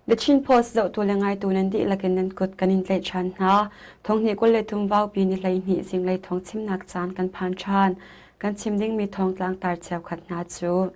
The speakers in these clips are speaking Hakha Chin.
The Chin Post zohtu le ngaitu nan dihlak in nan kut kan in tlaih ṭhan hna. Thonghnih 23 vaupi ni 12 zinglei thawng chimnak caan kan phan ṭhan. Kan chim dingmi thawngtlang tar cheukhat hna cu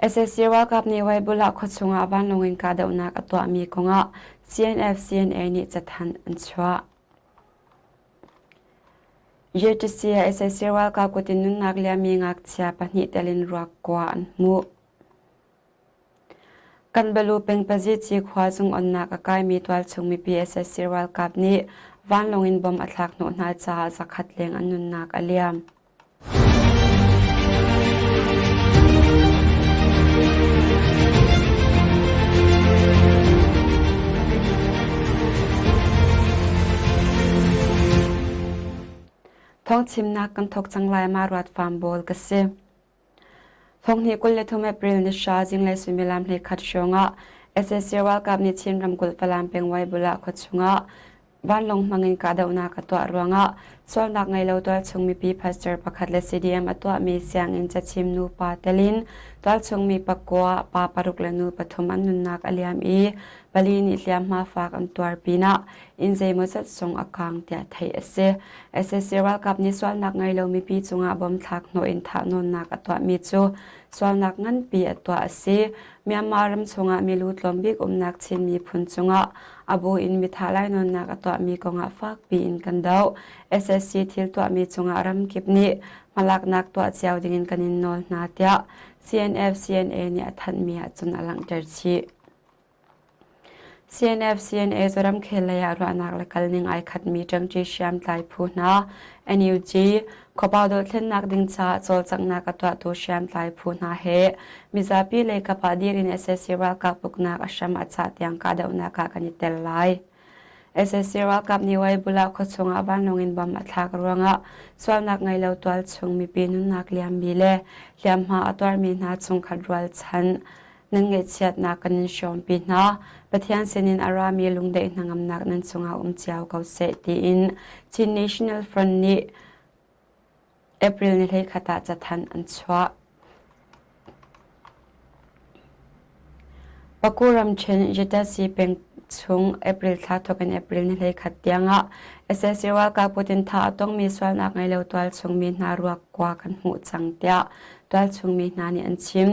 SAC ralkap nih Waibulah khuachung ah vanlawng in kahdohnak a tuahmi kongah CNF CNA nih cathanh an chuah. JTC ah SAC ralkap kut in nunnak liammi ngakchia pahnih tel in ruak kua an hmuh. Kanbalu peng Pazici khua zungonnak a kaimi tualchung mipi sac ralkap nih vanlawng in bomb a thlak hnawh hna caah zakhat leng an nunnak a liam. Thawngchimnak kan thawk cang lai ma ruat fam bawl ka si. Thonghnih 23 April ni hra zinglei suimilam 11 hrawngah sac ralkap nih Chin ramkulh Falam peng Waibulah khua chungah vanlawng hmangin kahdohnak a tuah ruangah sualnak ngei lo tualchung mipi pastor pakhat le CDM a tuahmi sianginn cachim nupa telin tualchung mi pakua pa paruk le nu pathum an nunnak a liam i pali nih hliamhma fak an tuar pinah inn zeimawzat zong a kaang tiah theih a si. Sac ralkap nih sualnak ngei lo mipi cungah bom thlak hnawh in thahnawnnak a tuahmi cu sualnak nganpi a tuah a si. Myanmar ram chungah milu tlawm bik umnak Chin miphun cungah a bu in mithah lainawnnak a tuahmi kongah fakpi in kan doh. SSC thil tuahmi cungah ramkip nih hmalaknak tuah cio dingin kan in nawl hna tiah CNF CNA nih a thanhmi ahcun a langhter chih. CNF CNA cu ramkhel lei ah ruahnak le kalning ai khatmi ṭangṭi hriamtlai phu hna NUG khuapau dothlennak ding caah cawlcanghnak a tuahtu hriamtlai phu hna he mizapi lei kap ah dir in sac ralkap uknak a hram a cah tiang kahdohnak ah kan i tel lai. Sac ralkap nih Waibulah khuachung ah vanlawng in bomb a thlak ruangah sualnak ngei lo tualchung mipi nunnak liammi le hliamhma a tuarmi hna chungkhat rualchan Nan ngaihchiatnak kan in hrawmpi hna. Pathian sinin a rami lungdaih hnangamnak nan cungah um cio ko seh tiin Chin National Front nih April ni 21 ah cathanh an chuah. Paku ramṭhen Yatasi peng chung April thla thawk in April ni 21 tiangah sac ralkap kut in thah a tongmi sualnak ngei lo tualchung mi hna ruak kua kan hmuh cang tiah tualchung mi hna nih an chim.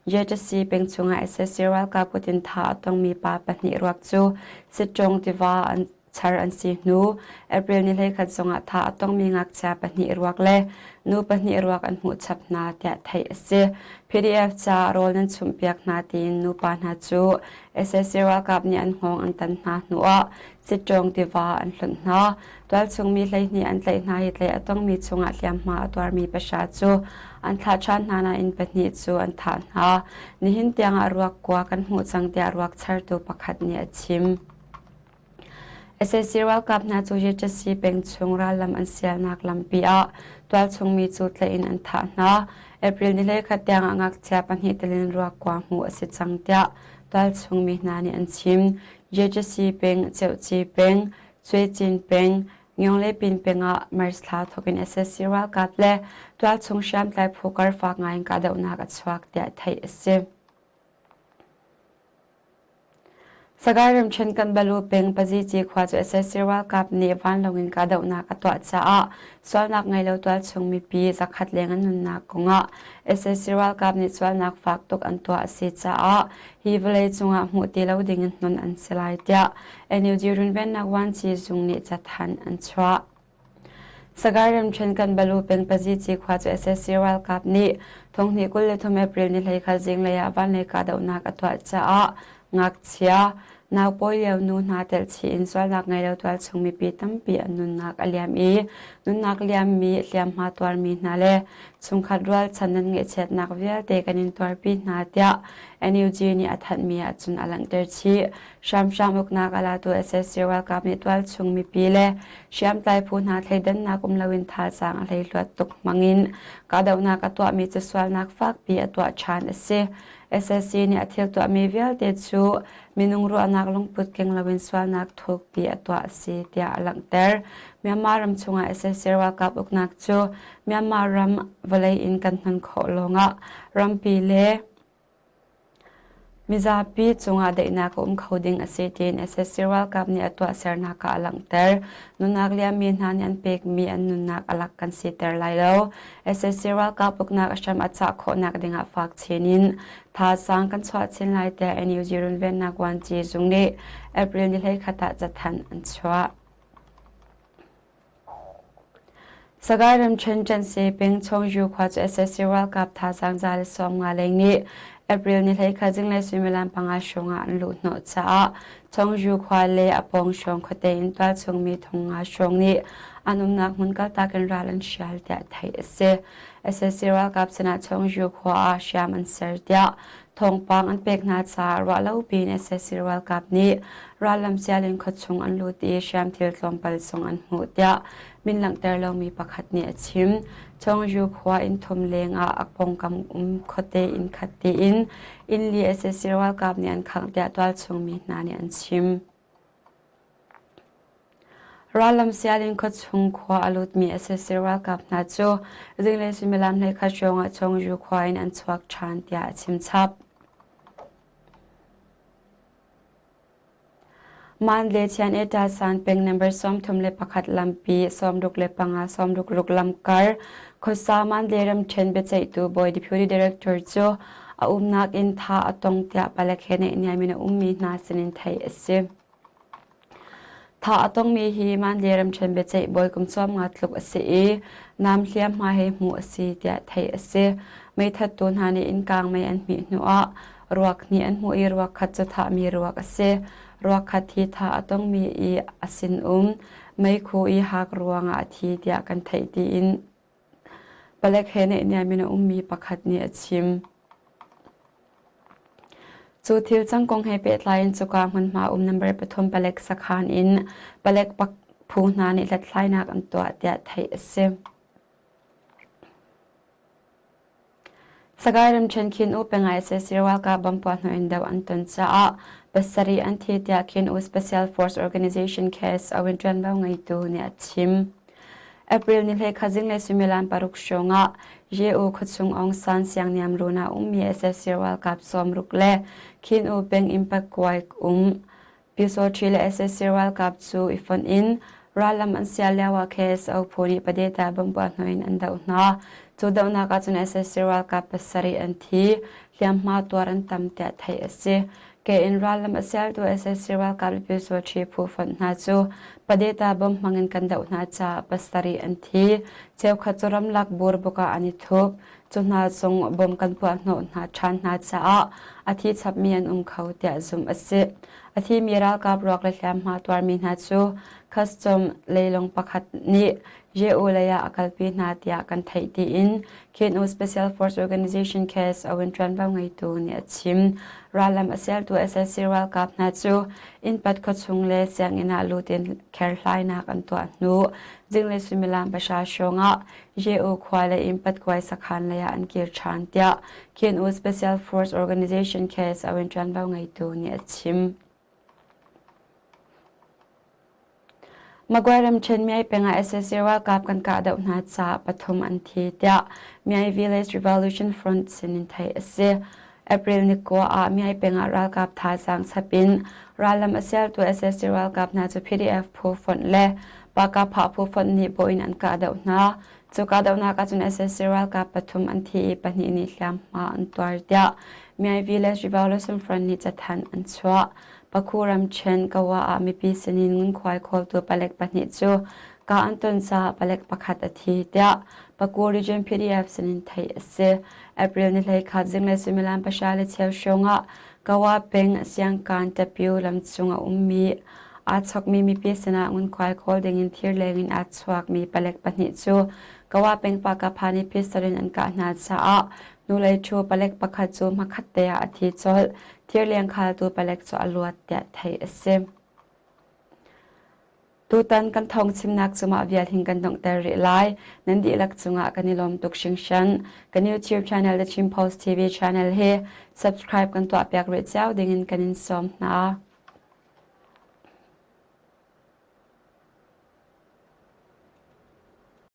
JTC peng chungah sac ralkap kut in thah a tongmi pa pahnih ruak cu Sitṭawng tiva an char an si hnu April ni 21 zongah thah a tongmi ngakchia pahnih ruak le nu pahnih ruak an hmuh chap hna tiah theih a si. PDF ca rawl nan chumhpiak hna tiin nupa hna cu sac ralkap nih an hngawng an tan hna hnuah Sitṭawng tiva an hlonh hna. Tualchung mi 12 an tlaih hna i tlaih a tongmi chungah hliamhma a tuarmi pahra cu an thlah ṭhan hna nain pahnih cu an thah hna. Nihin tiangah ruak kua kan hmuh cang tiah ruak chartu pakhat nih a chim. Sac ralkap hna cu Yechasi peng chung rallam an sialnak lampi ah tualchung mi cu tlaih in an thah hna. April ni 21 tiangah ngakchia pahnih telin ruak kua hmuh a si cang tiah tualchung mi hna nih an chim. Yechasi peng, Ceuci peng, Cuecin peng, Myonglepin peng ah March thla thawk in sac ralkap le tualchung hriamtlai phu kar fak ngai in kahdohnak a chuak tiah theih a si. Sagaing ramṭhen Kanbalu peng Pazici khua cu sac ralkap nih vanlawng in kahdohnak a tuah caah sualnak ngei lo tualchung mipi zakhat leng an nunnak kongah sac ralkap nih sualnak fak tuk an tuah a si caah hi vawlei cungah hmuh ti lo ding in hnon an si lai tiah NUG runvennak vuanci zung nih cathanh an chuah. Sagaing ramṭhen Kanbalu peng Pazici khua cu sac ralkap nih thonghnih 23 April ni 21 zinglei ah vanlei kahdohnak a tuah caah ngakchia naupawi lio nu hna telhchih in sualnak ngei lo tualchung mipi tampi an nunnak a liam i nunnak liammi hliamhma tuarmi hna le chungkhat rualchan nan ngaihchiatnak vialte kan in tuarpi hna tiah NUG nih a thanhmi ahcun a langhter chih. Hramhram uknak a latu sac ralkap nih tualchung mipi le hriamtlai phu hna thleidannak um loin thazaang a hleihluat tuk hmangin kahdohnak a tuahmi cu sualnak fakpi a tuah ṭhan a si. Sac nih a thil tuahmi vialte cu minung ruahnak lungput keng loin sualnak thukpi a tuah a si tiah a langhter. Myanmar ram chungah sac ralkap uknak cu Myanmar ram vawlei in kan hman khawh lawngah rampi le. Mizapi cungah daihnak a um kho ding a si tiin sac ralkap nih a tuahsernak ah a langhter. Nunnak liammi hna nih an pekmi an nunnak a lak kan siter lai lo. Sac ralkap uknak a hram a chah khawhnak dingah fak chin in thazaang kan chuah chin lai tiah NUG runvennak vuanci zung nih April ni 21 ah cathanh an chuah. Sagaing ramṭhen Ṭansi peng Chongju khua cu sac ralkap thazaang 150 leng nih April ni 21 zinglei suimilam panga hrawng ah an luh hnawh caah Chongju khua le a pawng hrawng khuate in tualchung mi 5,000 hrawng nih an umnak hmun kaltak in ral an hrial tiah theih a si. Sac ralkap sinah Chongju khua ah hriam an ser tiah Thawngpang an pek hna caah ruahlopi in sac ralkap nih rallam sial in khuachung an lut i hriamthil tlawmpal zong an hmuh tiah min langhter lomi pakhat nih a chim. Chongju khua inn thum leng ah a pawngkam um khuate inn khat tiin inn li sac ralkap nih an khangh tiah tualchung mi hna nih an chim. Rallam sial in khuachung khua a lutmi sac ralkap hna cu zinglei suimilam 11 hrawng ah Chongju khua in an chuak ṭhan tiah a chim chap. Mandalay Chian-Eta San peng number 31 lampi 65 66 lamkar khuasa Mandalay ramṭhen biaceihtu bawi deputy director cu a umnak inn tha a tong tiah palek he naihniam in a ummi hna sinin theih a si. Thah a tongmi hi Mandalay ramṭhen biaceih bawi kum 50 tluk a si i nam hliamhma he hmuh a si tiah theih a si. Meithattu hna nih innkang mei an hmih hnuah ruak hnih an hmuh i ruak khat cu thahmi ruak a si. Ruak khat hi thah a tongmi i a sinum meikhu i hak ruangah a thi tiah kan theih tiin Palek he naihniam in a ummi pakhat nih a chim. Cu thil cang kong he pehtlai in cuka hmunhma um number pathum palek sakhan in palek phu hna nih hlathlainak an tuah tiah theih a si. Sagaing ramṭhen Khin U peng ah sac ralkap bomb puahhnawh in doh an ton caah pasarih an thi tiah Khin U Special Force Organization KSO in ṭuanvo ngeitu nih a chim. April ni 21 zinglei suimilam paruk hrawng ah Ye-U khuachung Aung San siangniamruun ah ummi sac ralkap 60 le Khin U peng Impakuai um Pyusawṭhi le sac ralkap cu i fonh in rallam an sial lioah KSO phu nih Padeta bomb puahhnawh in an doh hna. Cu dohnak ahcun sac ralkap pasarih an thi, hliamhma tuar an tam tiah theih a si. Ke in rallam a sialtu sac ralkap le Pyusawṭhi phu fonh hna cu Padeta bomb hmangin kan doh hna caah pasarih an thi. Cheukhat cu ramlak burbuk ah an i thup. Cu hna zong bom kan puahhnawh hna ṭhan hna caah a thi chapmi an um kho tiah zumh a si. A thimi ralkap ruak le hliamhma tuarmi hna cu custom leilung pakhat nih JU lei ah a kalpi hna tiah kan theih tiin KNU Special Force Organization KSO in ṭuanvo ngeitu nih a chim. Rallam a sialtu sac ralkap hna cu innpat khuachung le sianginn ah lut in kherhlainak an tuah hnu zinglei suimilam pahra hrawng ah Ye-U khua le Impatkuai sakhan lei ah an kir ṭhan tiah KNU Special Force Organization KSO in ṭuanvo ngeitu nih a chim. Magway ramṭhen Myay peng ah sac ralkap kan kahdoh hna caah pathum an thi tiah Myay Village Revolution Front sinin theih a si. April ni kua ah Myay peng ah ralkap thazaang chap in rallam a sialtu sac ralkap hna cu PDF phu fonh le Pakapha phu fonh nih bawh in an kahdoh hna. Cu kahdohnak ahcun sac ralkap pathum an thi i pahnih nih hliamhma an tuar tiah Myay Village Revolution Front nih cathanh an chuah. Pakhu ramṭhen Kawa ah mipi sinin ngunkhuai khawltu palek pahnih cu kah an ton caah palek pakhat a thi tiah Paku Region PDF sinin theih a si. April ni 21 zinglei suimilam pahra le cheu hrawng ah Kawa peng Siangkan Tapyu lamcung a ummi aa chokmi mipi sinah ngunkhuai khawl dingin thir leng in aa chuakmi palek pahnih cu Kawa peng Pakapha nih pistol in an kah hna caah hnulei ṭhu palek pakhat cu hmakhat te ah a thi colh. Thir leng khaltu palek cu a luat tiah theih a si. Tutan kan thawng chimnak cu mah vial hin kan donghter rih lai. Nan dihlak cungah kan i lawm tuk hringhran. Kan YouTube channel The Chin Post TV channel hi subscribe kan tuahpiak rih cio dingin kan in sawm hna.